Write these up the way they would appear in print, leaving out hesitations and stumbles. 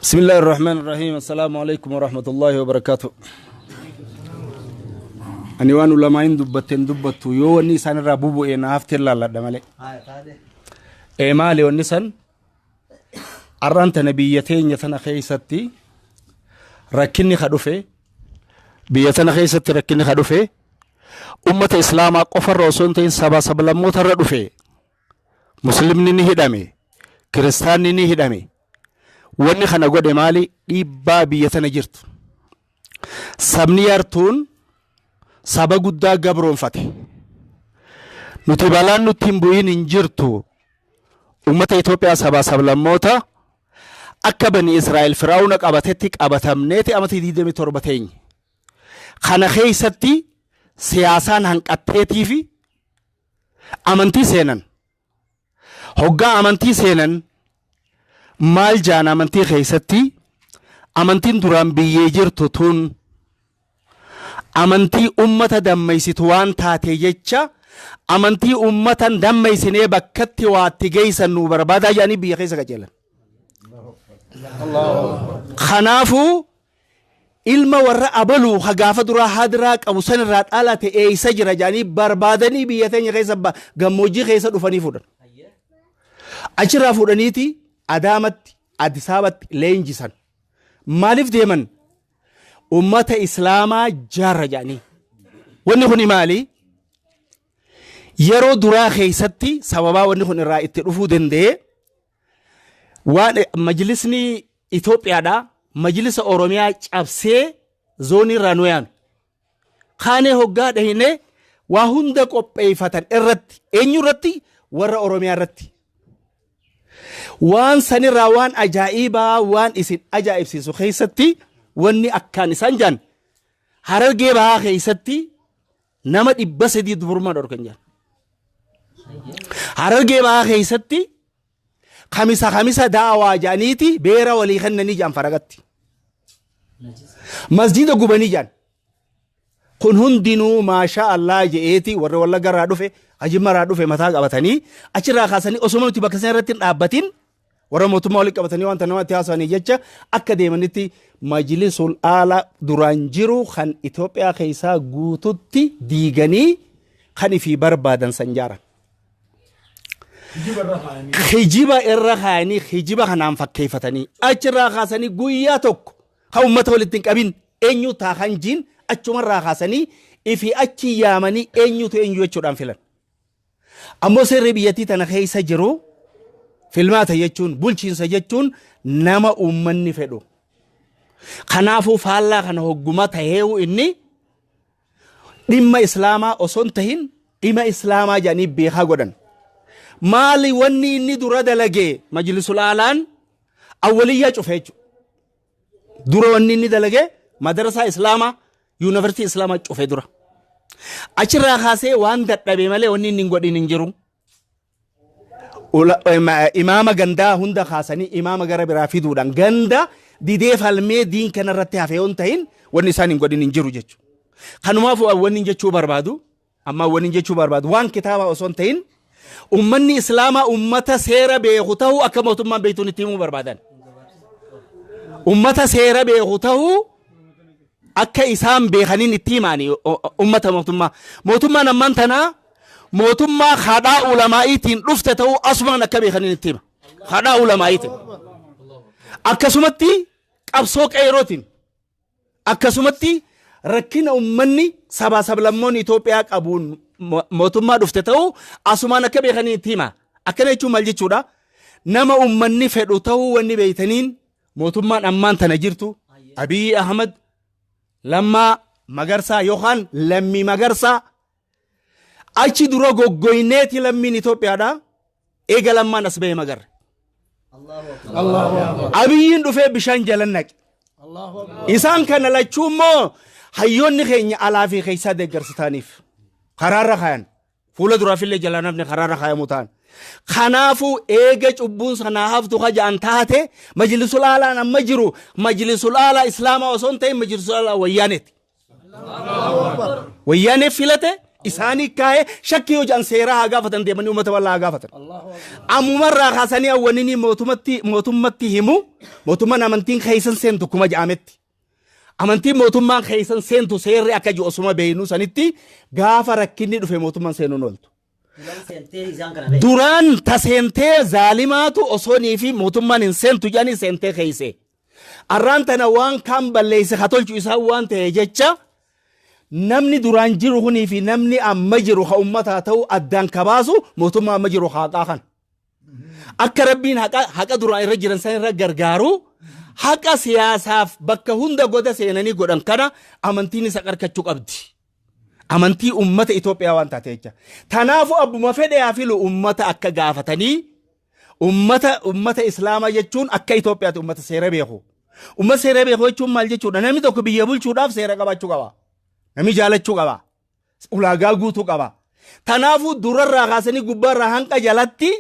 بسم الله الرحمن الرحيم. السلام عليكم ورحمة الله وبركاته. Ani waan ulamaa'in dubbatten dubbattu yoo wanni isaan irraa bubu'e na hafte laalladha malee. Ee, maali wanni san? Arraan tana biyya teenya tana keessatti rakkinni ka dhufe, biyya tana keessatti rakkinni ka dhufe ummata islaamaa qofarra osoo hin ta'in saba sablammoota irra dhufe. Muslimni ni hidhame, kiristaanni ni hidhame. Wanni kana godhe maali? Dhiibbaa biyya tana jirtu. Sabni yartuun saba guddaa gabroonfate. Nuti balaan nutti hin bu'in hin jirtu. Ummata Itoophiyaa sabaa sablammoota akka bani Israa'el Firaa'una qabatetti qabatamneeti amata 27 teenye. Kana keessatti siyaasaan hanqatteetii fi amantii seenan. Hoggaa amantii seenan maal jaan? Amantii keessatti amantiin duraan biyyee jirtu tun amantii ummata dammaysitu waan taate jecha, amantii ummatan dammaysinee bakkatti waatti geessan nu barbaadaa jedhanii biyya keessa qajeelan. Kanaafuu ilma warra abaluu ha gaafa duraa hadiraa qabu sanirraa dhalate eeysa jira jedhanii barbaadanii biyya teenya keessa gammoojjii keessa dhufanii fuudhan. Achirraa fuudhaniiti Adaamatti, Addis Ababatti leenjisan. Maaliif deeman? Ummata Islaamaa jaarra jedhanii. Wanni kun maali? Yeroo duraa keessatti sababaa wanni kun irraa itti dhufuu danda'e, waan majlisni Itoophiyaadhaa majlisa Oromiyaa cabsee zoonii irraa nu yaame. Kaanee hoggaa dhahinee waa hunda qopheeffatan irratti, eenyu irratti? Warra Oromiyaa irratti. Waan sanirraa waan ajaa'ibaa, waan isin ajaa'ibsiisu keessatti, wanni akkaan isaan jaan, Harargee Bahaa keessatti nama 300 dubrummaa dhorkan jaan. Harargee Bahaa keessatti kamisa kamisa daawaa jedhaniiti beera walii kennanii jaan, faragatti. Masjiida gubanii jaan. Kun hundinuu maashaa Allah je'eeti warra Wallagga irraa dhufe, Jimma irraa dhufe mataa qabatanii achirraa kaasanii, osuma nuti bakka sana irratti hin dhaabbatin, warra mootummaa walitti qabatanii wanta namatti haasa'anii jecha akka deemanitti majlisul aala duraan jiru kan Itoophiyaa keessaa guututti diiganii kan ifii barbaadan san jaaran. Kijiba irra kaayanii, kijiba kanaan fakkeeffatanii achirraa kaasanii, guyyaa tokko kan uummata walitti hin qabin, eenyu taa kan jiin, achumarraa kaasanii ifii achi yaamanii eenyutu eenyu jechuudhaan filan. Ammoo seerri biyyattii tana keessa jiru, filmaata jechuun, bulchiinsa jechuun nama uummanni fedhu. Kanaafuu faallaa kana hogguma taheewu inni dhimma islaamaa osoo hin tahin dhimma islaamaa jedhanii beekaa godhan. Maali wanni inni dura dalage? Majlisul aalaan awwaliyyaa cufe jechuudha. Dura wanni inni dalage madarasaa islaamaa, yuunivarsiitii islaamaa cufe dura. Achirraa kaasee waan dadhabe malee wanni inni hin godhin hin jiru. Imaama gandaa hunda kaasanii imaama gara biraa fiduudhaan ganda didee falmee diin kanarratti hafe yoo hin ta'in wanni isaan hin godhin hin jiru jechuudha. Kanumaaf wanni hin jechuu barbaadu, amma wanni hin jechuu barbaadu, waan kitaabaa osoo hin ta'in ummanni islaamaa ummata seera beeku ta'uu akka mootummaan beektuun itti himuu barbaadan. Ummata seera beeku ta'uu akka isaan beekaniin itti himaani ummata mootummaa. Mootummaan ammaan tanaa mootummaa kadhaa ulamaa'iitiin dhufte ta'uu asumaan akka beekaniin itti hima. Kadhaa ulamaa'iitiin. Akkasumatti qabsoo qeerootiin, akkasumatti rakkina ummanni sabaa sablammoonni Itoophiyaa qabuun mootummaa dhufte ta'uu asumaan akka beekaniin itti hima. Akkana jechuun maal jechuudha? Nama ummanni fedhu ta'uu wanni beektaniin, mootummaan ammaan tana jirtu Abiyyi Ahmad, Lammaa Magarsaa yookaan Lammii Magarsaa, achi dura goggoyneeti lammiin Itoophiyaadha. Eega Lammaan as bahee magarre. Abiyyiin dhufee bishaan jala naqe. Isaan kana lachuu immoo hayyoonni keenya alaa fi keessaa deeggarsa ta'aniif karaarra kaayan. Fuula duraafillee jalaa namni karaarra kaayamu ta'an. Kanaafuu eega cubbuun sanaa haftu ka ja'an taate, majlisul aalaan amma jiru majlisul aalaa islaamaa osoo hin ta'in majlisul aalaa wayyaaneeti. Wayyaanee filate. Isaanii kaa'ee shakkii yoo jedhan seeraa haa gaafatan deemanii uummata bal'aa haa gaafatan. Ammumarraa kaasanii awwaninii mootummatti mootummatti himu mootummaan amantiin keessan seentu kuma jedhametti. Amantiin mootummaan keessan seentu seerri akka jiru osuma beeknu sanitti gaafa rakkinni dhufe mootummaan seenuun ooltu. Duraan ta seentee zaalimaatu osoonii fi mootummaan hin seentu jedhanii seentee keeyse. Arraan tana waan kaan balleeyse ka tolchu isaan waan ta'e jecha namni duraan jiru kunii fi namni amma jiru ka ummataa ta'u addaan ka baasu mootummaa amma jiru haqaa kan. Akka rabbiin haqa haqa duraan irra jiran san irra gargaaru haqa siyaasaaf bakka hunda goda seenanii godhan kana amantiin isa qarkachuu qabdi. Amantii ummata Itoophiyaa waan taate jecha. Tanaafuu abbuma fedhe haa filu ummata akka gaafatanii ummata ummata Islaamaa jechuun akka Itoophiyaatti ummata seera beeku. Ummata seera beeku jechuun maal jechuudha? Namni tokko biyya bulchuudhaaf seera qabaachuu qaba. Namni jaalachuu qaba. Ulaagaa guutuu qaba. Tanaafuu durarraa kaasanii gubbaarraa hanqa jalatti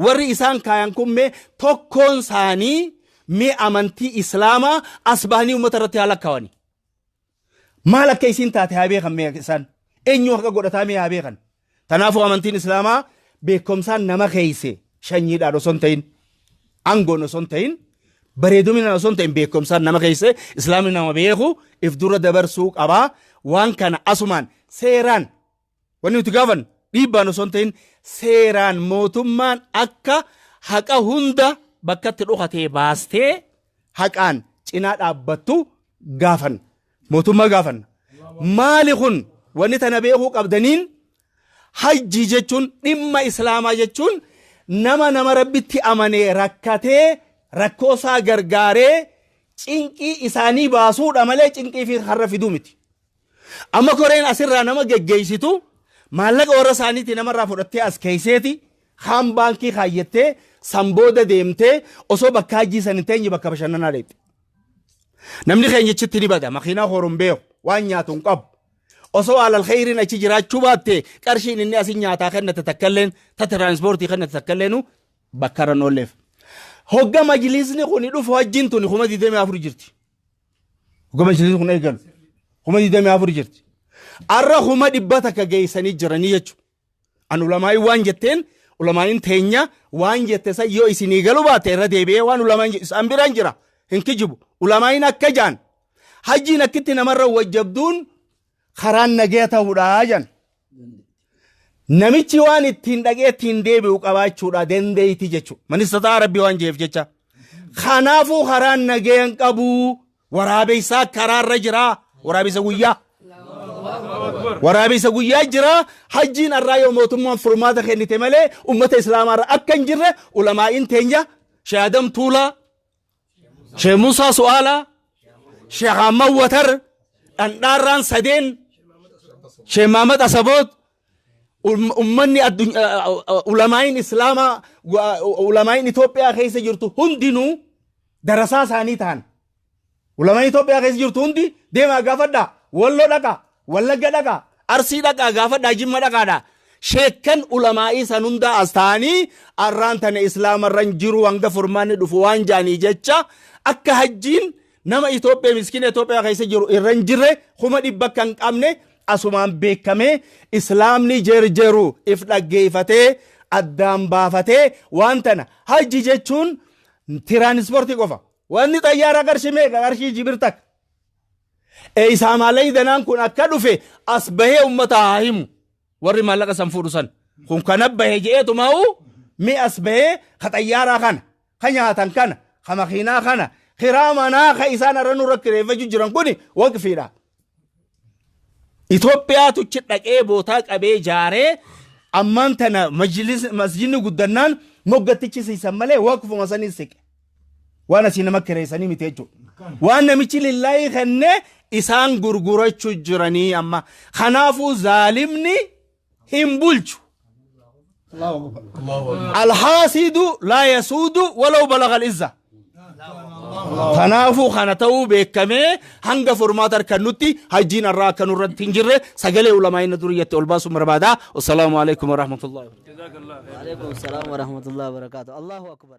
warri isaan kaayan kun mee tokkoon isaanii mee amantii Islaamaa as bahanii ummata irratti haa lakkaawani. Maal akka isiin taate haa beekan mee isaan. Eenyu haqa godhataa mee haa beekan. Tanaafuu amantiin Islaamaa beekumsaan nama keeyse shanyiidhaan osoo hin ta'in aangoon osoo hin ta'in bareeduminaan osoo hin ta'in beekumsaan nama keeyse Islaamni nama beeku if dura dabarsuu qabaa. Waan kana asumaan seeraan wanni nuti gaafannu dhiibbaan osoo hin ta'in seeraan mootummaan akka haqa hunda bakkatti dhokatee baastee haqaan cinaa dhaabbattu gaafanna. Mootummaa gaafanna. Maali kun wanni tana beekuu qabdaniin hajji jechuun dhimma islaamaa jechuun nama nama rabbitti amanee rakkatee rakkoo isaa gargaaree cinqii isaanii baasuudha malee cinqii fi har'a fiduu miti. Amma koreen asirraa nama geggeessitu maallaqa warra isaaniitii namarraa fudhattee as keeyseeti kaan baankii kaayyattee san booda deemtee osoo bakka hajjii san hin teenye bakka bashannanaa deemte. Namni keenya achitti ni bada makiinaa horu hin beeku waan nyaatu hin qabu. Osoo alal kheyriin achi jiraachuu baatte qarshiin inni asin nyaataa kennate takkalleen ta tiraanspoortii kennate takkalleenu bakka irra hin oolleef. Hogga majlisni kun dhufu hajjiin tuni 24,000 jirti. Hogga majlisni kun eegalu 24,000 jirti. Arra 100,000 geessanii jiranii jechuudha. An ulamaa'iin waan jetteen ulamaa'iin teenya waan jette san yoo isinii galu baate irra deebi'ee waan ulamaa'iin isaan biraan jira hin kijibu. Ulamaa'iin akka jaan hajjiin akkitti namarra wajjabduun karaan nagaya ta'uudha jan. Namichi waan ittiin dhaqee ittiin deebi'u qabaachuudha dandeeyti jechuudha. Manistataa rabbi waan jeef jecha. Kanaafuu karaan nagayan qabu waraabessaa karaarra jira waraabessa guyyaa. Waraabessa guyyaa jira hajjiin arraa yoo mootummaan furmaata kennite malee ummata islaamaarra akka hin jirre ulamaa'iin teenya Sheekh Adam Tuulaa, Sheekh Musaa Su'aalaa, Sheekh Ahmad Watar, dhandhaarraan sadeen, Sheekh Mahamad Asaboot, ummanni ulamaa'iin islaamaa ulamaa'iin Itoophiyaa keessa jirtu hundinuu darasaa isaanii ta'an. Ulamaan Itoophiyaa keessa jirtu hundi deemaa gaafadhaa. Walloo dhaqaa, Wallagga dhaqaa, Arsii dhaqaa gaafadhaa, Jimma dhaqaadha. Sheekkan ulamaa'ii san hundaa as ta'anii arraan tana islaamarra hin jiru hanga furmaanni dhufu waan jaanii jecha akka hajjiin nama Itoophiyaa miskiina Itoophiyaa keessa jiru irra hin jirre 100,000 akka hin qabne asumaan beekamee islaamni jerjeru if dhaggeeffatee addaan baafatee waan tana hajji jechuun tiraanispoortii qofa. Wanni xayyaara qarshii meeqa qarshii jibir takka. Eeysaa maalay danaan kun akka dhufe as bahee ummata haa himu. Warri maallaqa san fuudhu san. Kun kana bahe je'eetumaa'u mi as bahee ka xayyaaraa kana ka nyaatan kana ka makiinaa kana kiraa manaa ka isaan irra nurra kireeffachuu jiran kuni waqfiidha. Itoophiyaatu achi dhaqee bootaa qabee jaaree ammaan tana masjidni guddannaan moggattichi siisan malee waqfuma sanii siqe. Waan asii nama kireessanii miti jechuudha. Waan namichi lillaahii kenne isaan gurgurachuu jiranii amma. Kanaafuu zaalimni hin bulchu. Alhaasidu laa yasuudu walaw balaga al-izza. Kanaafuu kana ta'uu beekamee hanga furmaata argannutti hajjiin irraa akka nurratti hin jirre sagalee ulamaa inni duriyyatti ol baasuun barbaada. Wassalaamu alaikum warahmatullahi wabarakatuh. Waalaikum salaam warahmatullahi wabarakatuh. Allahu akbar.